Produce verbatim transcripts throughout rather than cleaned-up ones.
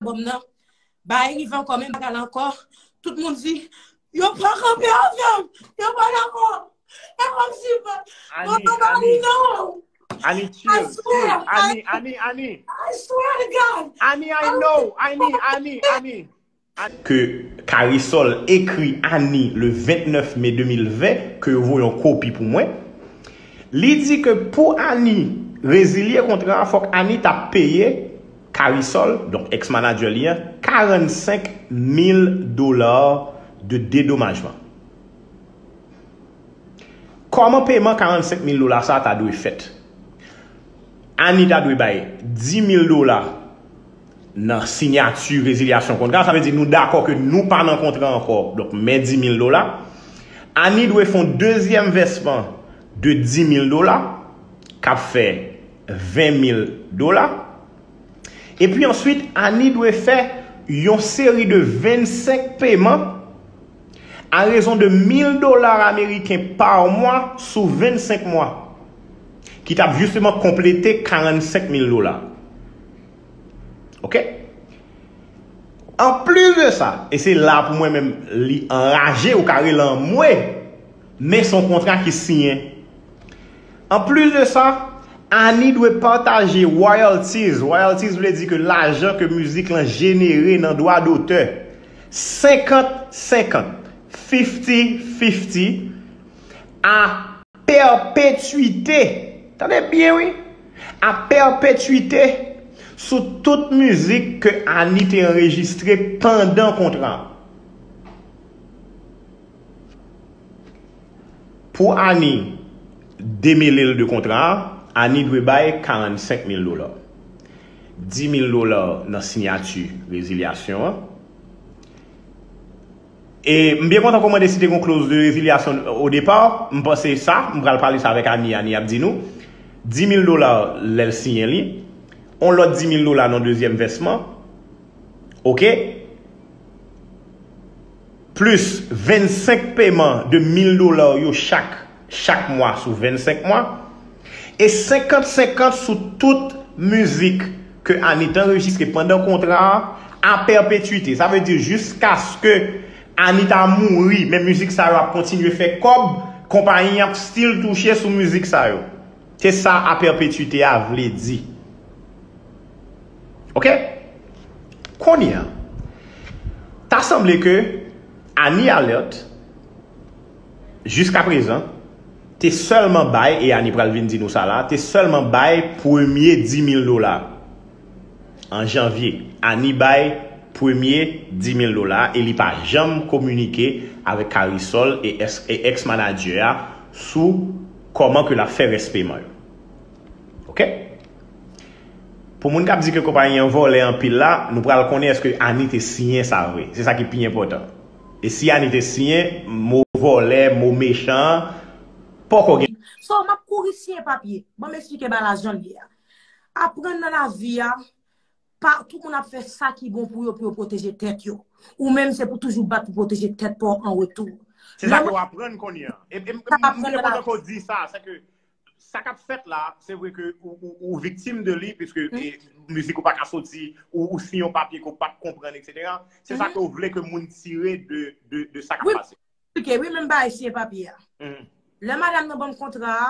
albòm nan. Bagay rive ankò, menm bagay la ankò. Tout moun di, yo pa kanpe avè m, yo pa dakò. E kòmsi, non, non, non, non. Annie, chill, chill. Annie, Annie, Annie. I swear to God. Annie, I know. Annie, Annie, Annie. Ke Karisol ekri Annie le vennèf me de mil ven, ke yo voye yon kopi pou mwen. Li di ke pou Annie rezilye kontra a, fòk Annie ta peye Karisol, donk ex-manager li an, karannsenk mil dola de dedomajman. Kòman peman karannsenk mil dola sa a ta dwe fèt? Annie ta dwe bay dis mil dola nan siyati rezilyasyon kontra. Sa vle di nou dakò ke nou pa nan kontra ankò. Donk, men dis mil dola. Annie dwe fè yon dezyèm vèsman de dis mil dola, k ap fè ven mil dola. Epi answit, Annie dwe fè yon seri de vennsenk peman a rezon de mil dola ameriken pa mwa sou vennsenk mwa, ki t ap jisteman konplete karannsenk mil dola. Oke? Anplis de sa, e se la pou mwen menm li anraje, ou ka rele anmwe, men se yon kontra ki siyen. Anplis de sa, Annie dwe pataje royalties. Royalties vle di ke lajan ke mizik lan jenere nan dwa dotè, senkant senkant, fifty fifty, a pèpetwite. Tande byen, wi. A pèpetwite sou tout mizik ke Annie te anrejistre pandan kontra an. Pou Annie demele l de kontra a, Annie dwe bay karannsenk mil dola. Dis mil dola nan siyati rezilyasyon an. E m byen kontan kòman de si te gon clause de résiliation au départ. M panse sa, m pral pale sa avèk Annie, Annie ap di nou. Dis mil dola lè l siyen li. On lòt dis mil dola nan dezyèm vèsman. Oke? Plis vennsenk peman de mil dola yo chak, chak mwa sou vennsenk mwa. E senkant senkant sou tout mizik ke Annie t anrejistre pandan kontra a, a pèpetwite. Sa vle di jiskaske Annie ta mouri, men mizik sa yo ap kontinye fè kòb, konpayi an ap still touche sou mizik sa yo. Se sa a pèpetwite a vle di. Oke? Kounye a, ta sanble ke Annie Alerte, jiskaprezan, te sèlman bay, e Annie pral vin di nou sa la, te sèlman bay premye dis mil dola. An janvye, Annie bay premye dis mil dola e li pa janm kominike avèk Karisol e ex-manager a sou kòman ke l ap fè rès peman yo. Oke? Pou moun k ap di ke konpayi an vòlè anpil la, nou pral konnen èske Annie te siyen sa vre. Se sa ki pi enpòtan. E si Annie te siyen, mo vòlè, mo mechan an poko gen. So, m ap kouri siyen papye. Ban m eksplike bagay la jan l ye a. Aprann nan lavi a, pa tout moun ap fè sa ki bon pou yo, pou yo pwoteje tèt yo. Ou menm, se pou toujou bat pou pwoteje tèt pa w an retou. Se sa ke w aprann kounye a. E, e, m, m byen kontan ke w di sa, se ke sa k ap fèt la, se vre ke ou, ou, ou viktim de li, piske e, mizik ou pa ka soti, ou, ou siyen yon papye ke w p ap konprann, etsetera. Se sa ke w vle ke moun tire de, de, de sa k ap pase. Eksplike, wi, menm bagay siyen papye a. Lè madanm nan ban m kontra a,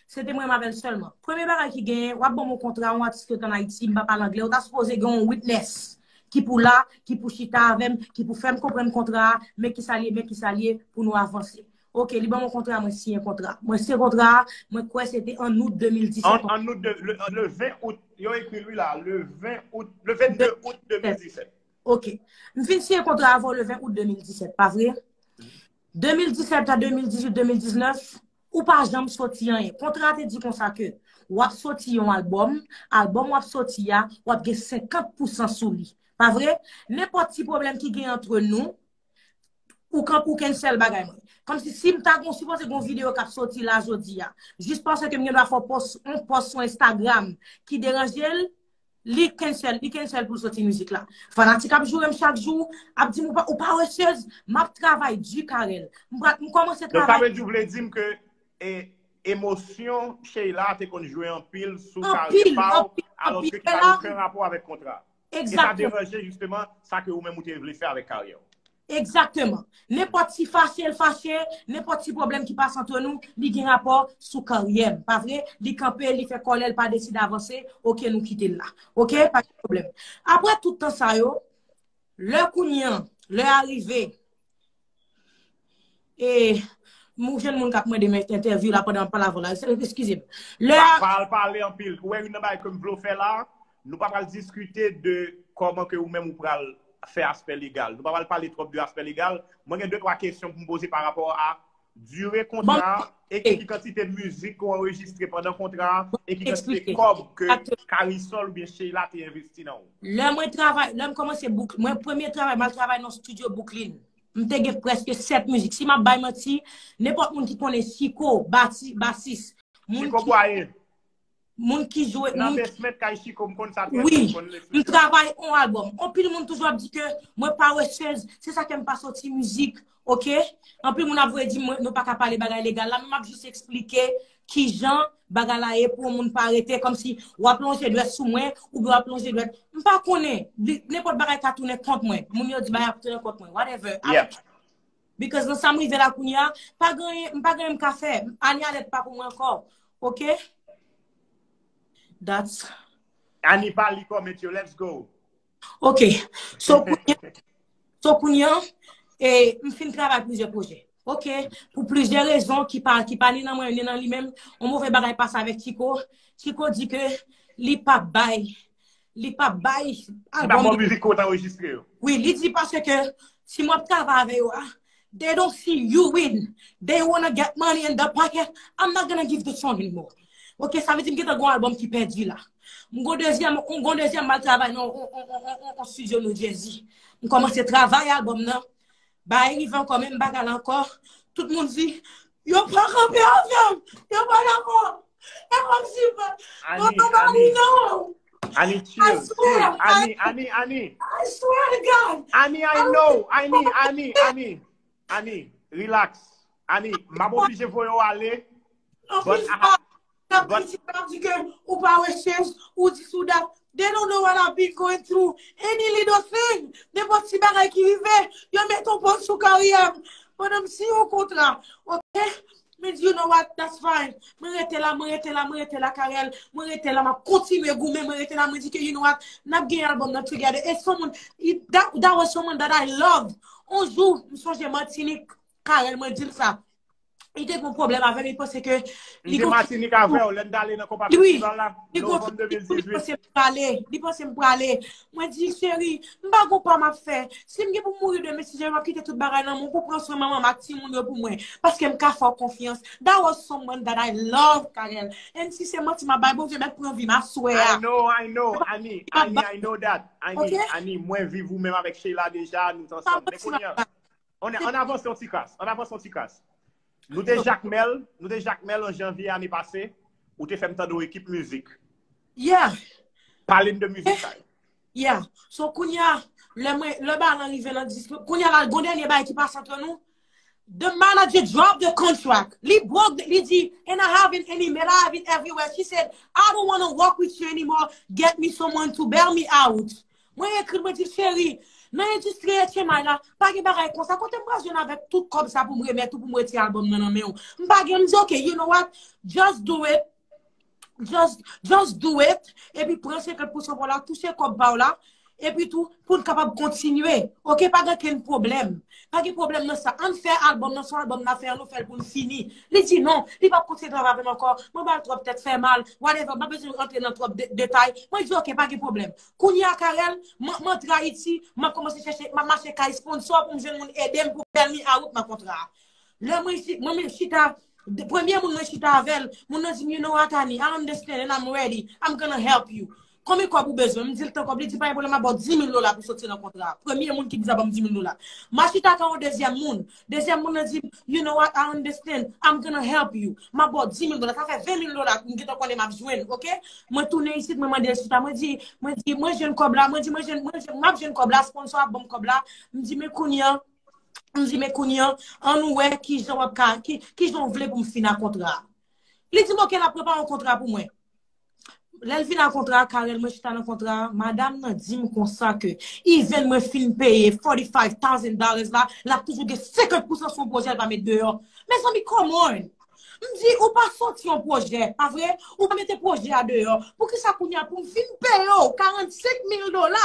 se te mwen m avè l sèlman. Premye bagay ki genyen, w ap ban m yon kontra, yon atis ki rete ann Ayiti, m pa pale anglè, ou ta sipoze gen yon witness ki pou la, ki pou chita avè m, ki pou fè m konprann kontra a, men kisa l ye, men kisa l ye, pou nou avanse. Oke, li ban m yon kontra, mwen siyen kontra. Mwen siyen kontra a, mwen kwè se te an out de mil disèt. An, an out de, le, le ven out, yo ekri l wi la, le ven out, le vennde out de mil disèt. Oke. M fin siyen kontra avè w le ven out de mil disèt, pa vre? De mil disèt a de mil dizuit, de mil diznèf, ou pa janm soti anyen. Kontra a te di konsa ke w ap soti yon albòm, albòm w ap soti a, w ap gen senkant pousan sou li. Pa vre? Nenpòt ti pwoblèm ki gen antre nou, ou kan, ou cancel bagay mwen. Kòmsi si m ta gon, sipoze gon videyo k ap soti la jodi a, jis paske m gen dwa fè yon pòs sou Instagram ki deranje l, li cancel, li cancel pou l soti mizik la. Fanatik ap joure m chak jou, ap di m ou pa, ou paresez, m ap travay di Carel. M pral, m kòmanse travay. Donk sa vle di w vle di m ke e, emosyon Sheila te konn jwe anpil sou karyè pa w, alòske ki pa gen okenn rapò avèk kontra. E sa deranje jisteman sa ke ou menm ou te vle fè avèk karyè w. Egzakteman. Nenpòt ti fache l fache, nenpòt ti pwoblèm ki pase antre nou, li gen rapò sou karyè m. Pa vre? Li kanpe, li fè kòlè, li pa deside avanse, oke, nou kite l la. Oke? Pa gen pwoblèm. Apre tout tan sa yo, lè kounye an, lè a rive, e, m jwenn moun k ap mande m entèvyou la pandan m ap pale avè w la. Eskize m. Lè a. Pa, pa al pale anpil. Ou wè youn nan bagay ke m vle w fè la, nou pa pral diskite de kòman ke ou menm ou pral fè aspè legal. Nou pa pral pale twòp de aspè legal. Mwen gen de twa kesyon pou m poze pa rapò a dire kontra a e ki kantite mizik ke w anrejistre pandan kontra a e ki kantite kòb ke Karisol oubyen Sheila te envesti nan ou. Lè mwen travay, lè m kòmanse bouk, mwen premye travay, m al travay nan studio Brooklyn. M te gen prèske sèt mizik. Si m ap bay manti, nenpòt moun ki konnen Chiko, bati, basis, moun Chiko ki, Bwaye. Moun ki jwe, nan moun ki basement kay Chiko, m konn sa trè byen, wi, m konn refren. M travay on albòm. Anpil moun toujou ap di ke mwen paresez, se sa ke m pa soti mizik, oke? Anpil moun ap voye di m, nou pa ka pale bagay legal la, men m ap jis eksplike kijan bagay la ye pou yon moun pa rete kòmsi w ap lonje dwèt sou mwen, oubyen w ap lonje dwèt. M pa konnen, li, nenpòt bagay ka tounen kont mwen. Moun yo di bagay ap tounen kont mwen, whatever. I don't care. Because nan sa m rive la kounye a, pa gen, m pa gen anyen m ka fè. Ani Alèt pa pou mwen ankò. Oke? That's Ani pa li kòmèt yo, let's go. Oke. So kounye, so kounye a, e, m fin travay plizyè pwojè. Oke? Pou plizyè rezon ki pa, ki pa ni nan mwen, ni nan li menm, yon move bagay pase avèk Chiko. Chiko di ke li pa bay, li pa bay albòm. Li pa bay mizik ke w t anrejistre yo. Wi, li di paske si mwen ap travay avè yo a, they don't see you win. They wanna get money in the pocket. I'm not gonna give the song anymore. Ok, sa vle di m gentan gon albòm ki pèdi la. M gon dezyèm, m gon dezyèm m al travay nan on, on, on, on, on, on studio New Jersey. M kòmanse travay albòm nan. Bagay rive ankò, menm bagay la ankò. Tout moun di, yo pa kanpe avè m. Yo pa dakò. E kòmsi, Ani, Ani, Ani, chill, chill. Ani, Ani, Ani. I swear to God. Ani, I know. Ani, Ani, Ani. Ani, relax. Ani, m ap oblije voye w ale. But I, n ap kritike, n ap di ke ou pa wè chèz, ou dis ou dat. They don't know what I've been going through. Any little thing, nenpòt ti bagay ki rive, yo mete yon pòz sou karyè m. Pandan m siyen yon kontra, ok? Mwen di, you know what, that's fine. Mwen rete la, mwen rete la, mwen rete la, Carel. Mwen rete la, m ap kontinye goumen, mwen rete la, mwen di ke, you know what, n ap gen albòm nan together. E someone, that, that was someone that I love. On jou, m sonje Matinik, Carel, mwen di l sa. Li te gen pwoblèm avè m, li panse ke li gon Matinik avè w, lè n t ale nan konpa festival la, novanm de mil dizuit. Li panse m prale, li panse m prale. Mwen di, cheri, m pa gon pa m ap fè. Si m gen pou m mouri demen, si Jezi, m ap kite tout bagay nan men w pou pran swen manman m ak timoun yo pou mwen. Paske m ka fè w konfyans. That was someone that I love, Carel. And si se manti m ap bay, Bondye mèt pran vi m aswè a. I know, I know, Ani, Ani, I know that. Ani, Ani, mwen viv ou menm avèk Sheila deja, nou t ansanm. Men kounye a, Ann, ann avanse yon ti kras. Ann avanse yon ti kras. Nou te Jakmèl, nou te Jakmèl an janvye ane pase, ou te fè m tande yon ekip mizik. Yeah. Pale m de mizik sa yo. Yeah. So, kounye a, lè mwen, lè bagay lan rive nan dis, kounye a la, gon dènye bagay ki pase antre nou. The manager drop the contract. Li broke, li di, and I haven't any mail, I haven't everywhere. She said, I don't wanna work with you anymore. Get me someone to bail me out. Mwen ekri l, mwen di l, cheri, nan endistri H M I la, pa gen bagay konsa. Kote m pral jwenn avèk tout kòb sa pou m remèt ou, pou m retire albòm nan nan men w? M pa gen, m di, ok, you know what? Just do it. Just, just do it. Epi pran senkant pousan pa w la, touche kòb pa w la. Epi tou, pou n kapab kontinye. Ok, pa gen okenn pwoblèm. Pa gen pwoblèm nan sa. Ann fè albòm nan, se yon albòm n ap fè an, nou fè l pou n fini. Li di non, li p ap kontinye travay avè m ankò. Mwen ba l twòp tèt fè mal, whatever, m pa bezwen rantre nan twòp de-, detay. Mwen di, ok, pa gen pwoblèm. Kounye a, Carel, m, m antre Ayiti, m ap kòmanse chèche, m ap mache kay sponsor pou m jwenn moun ede m pou bail me out nan kontra a. Lè mwen si-, mwen menm chita, de-, premye moun mwen chita avè l, moun nan di m, you know what, Ani, I understand and I'm ready. I'm gonna help you. Konbyen kòb ou bezwen? M di l tan kòb, li di pa gen pwoblèm, m ap ba w di mil dola pou soti nan kontra a. Premye moun ki di sa ban m di mil dola. M al chita ak yon dezyèm moun. Dezyèm moun nan di m, you know what, I understand, I'm gonna help you. M ap ba w di mil dola, sa fè ven mil dola m gentan konnen m ap jwenn, ok? Mwen tounen isit, mwen mande l chita, mwen di, mwen di, mwen jwenn kòb la, mwen di, mwen jwenn, mwen jwenn, m ap jwenn kòb la, sponsor ap ban m kòb la. M di, men kounye a, m di, men kounye a, ann nou wè kijan w ap ka, ki, kijan w vle pou m fin ak kontra a. Li di m, ok, l ap prepare yon kontra pou mwen. Lè l vin a kontra a, Carel, mwen chita nan kontra a, madanm nan di m konsa ke even mwen fin peye forty-five thousand dollars la, l ap toujou gen senkant pousan sou yon pwojè l pa met deyò. Mezanmi, come on! M di, ou pa soti yon pwojè, pa vre? Ou pa mete pwojè a deyò. Poukisa kounye a pou m fin peye w karannsenk mil dola?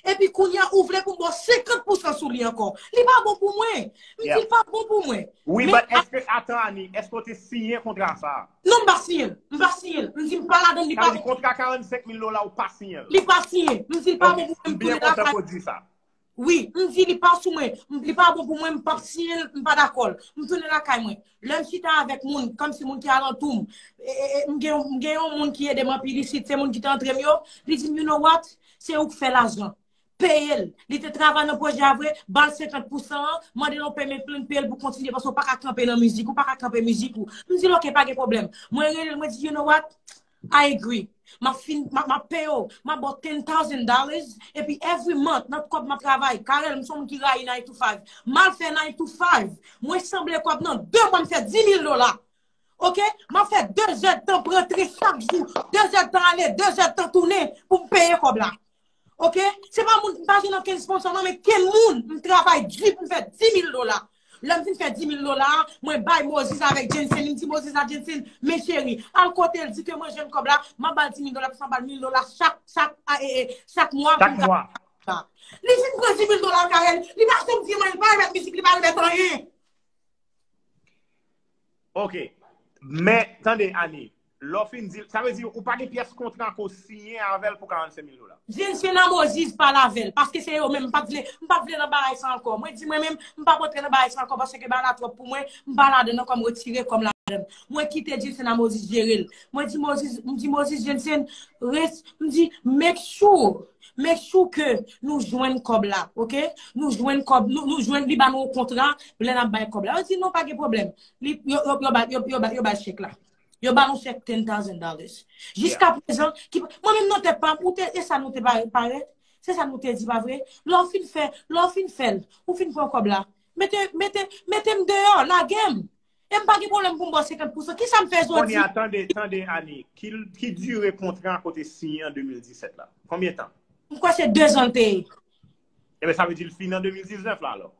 Epi kounye a, ou vle pou m ba w senkant pousan sou li ankò. Li pa bon pou mwen. M di, li pa bon pou mwen. Wi, men but èske, atan, Ani, èske w te siyen kontra sa a? Non, m pa siyen l. M pa siyen l. M di, m pa ladan l, li pa. Sa vle di kontra karannsenk mil dola, ou pa siyen l? Li pa siyen. M di, li pa bon pou mwen, m tounen lakay. Ok, m byen kontan ke w di sa. Wi, m di li pa sou mwen, m- li pa bon pou mwen, m p ap siyen l, m pa dakò l. M tounen lakay mwen. Lè m chita avèk moun, kòmsi moun ki alantou m, e, e, e, m gen, m gen yon moun ki ede m anpil isit, se moun ki te antre m yo, li di m, "You know what? Se ou k fè lajan. Peye l." Li te travay nan pwojè a vre, ba l senkant pousan an, mande l yon payment plan, peye l pou kontinye, paske ou pa ka kanpe nan mizik, ou pa ka kanpe mizik ou. M di l, "Ok, pa gen pwoblèm." Mwen rele l, mwen di, "You know what? I agree. M ap fin, m ap, m ap peye w, m ap ba w ten thousand dollars, epi every month, nan kòb m ap travay, Carel, m se yon moun ki rayi nine to five. M al fè nine to five. Mwen sanble kòb nan, de mwa m fè dis mil dola. Ok? M ap fè de zèdtan pou rantre chak jou, de zèdtan ale, de zèdtan tounen pou m peye kòb la. Ok? Se pa moun, m pa jwenn okenn sponsor non, men ken moun, m travay di pou m fè dis mil dola. Lè m fin fè dis mil dola, mwen bay Moses avèk Jensen, m di Moses a Jensen, "Men cheri, al kote l, di ke mwen jwenn kòb la, m ap ba l dis mil dola, m ap ba l mil dola chak, chak, a, e, e, chak mwa pou m ka fè kòb la." Li fin pran dis mil dola, Carel, li pa janm di mwen, li pa remèt mizik, li pa remèt anyen. Ok. Men, tande, Ani, lè w fin di l, sa vle di ou pa gen pyès kontra ke w siyen avè l pou karannsenk mil dola? Jensen a Moses pale avè l, paske se yo menm, m pa t vle, m pa t vle nan bagay sa ankò. Mwen di mwen menm, m p ap rantre nan bagay sa ankò, paske bagay la twòp pou mwen, m pa ladan l ankò, m retire kò m ladan l. Mwen kite Jensen a Moses jere l. Mwen di Moses, m di Moses, Jensen, res, m di, make sure, make sure ke nou jwenn kòb la, ok? Nou jwenn kòb, nou, nou jwenn li ba nou yon kontra, lè n ap bay kòb la. Yo di, "Non, pa gen pwoblèm." Li, yo, yo, yo ba, yo, yo ba, yo ba chèk la. Yo ba nou chèk ten thousand dollars. Jiska prezan, ki, mwen menm nan tèt pa m, ou te, e sa nou te pare, pare, se sa nou te di, pa vre? Lè w fin fè, lè w fin fè l, ou fin pran kòb la. Mete, mete, mete m deyò, lage m. E m pa gen pwoblèm pou m ba w senkant pousan. Kisa m fè jodi? Kounye a, tande, tande, Ani, ki, ki dire kontra a ke w te siyen an de mil disèt la? Konbyen tan? M kwè se de zan l te ye. Ebyen, sa vle di l fini an de mil diznèf la, alò?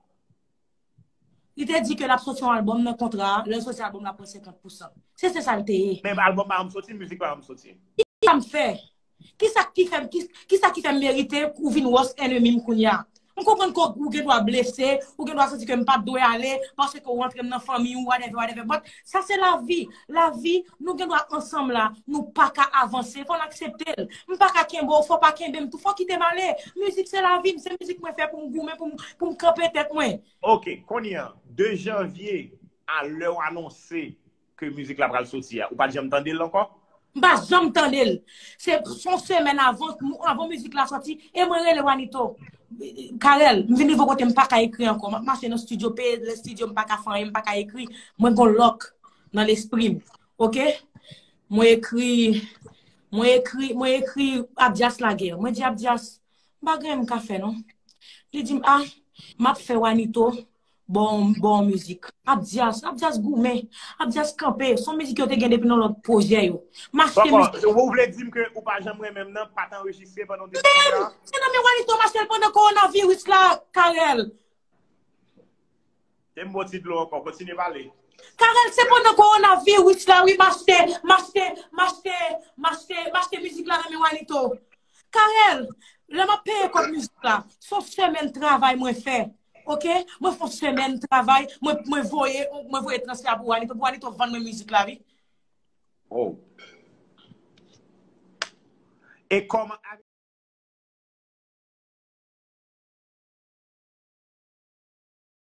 Li te di ke l ap soti yon albòm nan kontra a, lè l soti albòm la, pran senkant pousan. Se, se sa l te ye. Men albòm pa janm soti, mizik pa janm soti. Kisa m fè? Kisa ki fè m, ki, kisa ki fè m merite ou vin worst enemy m kounye a? M konprann ke ou gen dwa blese, ou gen dwa santi ke m pa t dwe ale, paske ou rantre m nan fanmi w, whatever, whatever. But sa se lavi. Lavi, nou gen dwa ansanm la, nou pa ka avanse, fò n aksepte l. M pa ka kenbe w, fò w pa kenbe m tou, fò w kite m ale. Mizik se lavi m, se mizik mwen fè pou m goumen, pou m, pou m kanpe tèt mwen. Ok, kounye a, de janvye a lè w anonse ke mizik la pral soti a, ou pa t janm tande l ankò? M pa janm tande l. Se, se yon semèn avan, avan mizik la soti, e mwen rele Wanito. Carel, m vin rive kote m pa ka ekri ankò. M ap mache nan studio, peye lè studio, m pa ka fè anyen, m pa ka ekri. Mwen gon lòk nan lespri m. Ok? Mwen ekri, mwen ekri, mwen ekri Abdias lagè. Mwen di Abdias, m pa gen anyen m ka fè non. Li di m, ah, m ap fè Wanito bon, bon mizik. Abdias, Abdias goumen, Abdias kanpe. Se yon mizik yo te gen depi nan lòt pwojè yo. M achte mizik. Ou vle di m ke ou pa janm renmen m nan, pa t anrejistre pandan w te sou kontra? Se nan men Wanito m achte l pandan kowonaviris la, Carel. Te m bo ti dlo ankò, kontinye pale. Carel, se pandan kowonaviris la, wi, m achte, m achte, m achte, m achte, m achte mizik la nan men Wanito. Carel, lè m ap peye kòb mizik la, se yon semèn travay mwen fè. Ok? Mwen fè yon semèn travay, mwen, mwen voye, mwen voye transfè a pou Wanito, pou Wanito vann mwen mizik la, wi. Oh. E kòman